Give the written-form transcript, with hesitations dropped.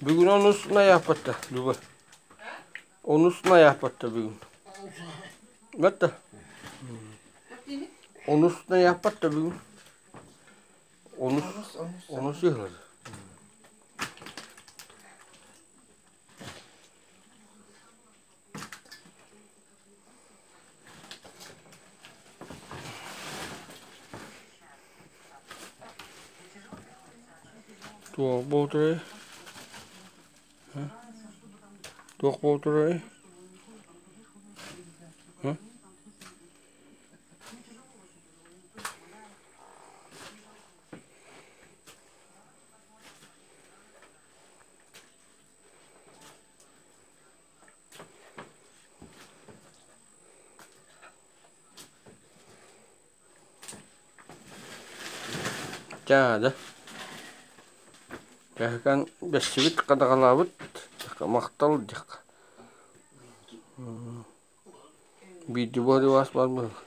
Бүгүн онус найааппатта, Люба. Онус найааппатта бүгүн. Батта. Онус найааппатта бүгүн. Онус, онус ыһылар. Туох буолтурай? Туох буолтурай? Чаада Кэһэкэн бэссибит хадаҕалаабыт махтал диэх биирдии буолуо баар быһыылаах.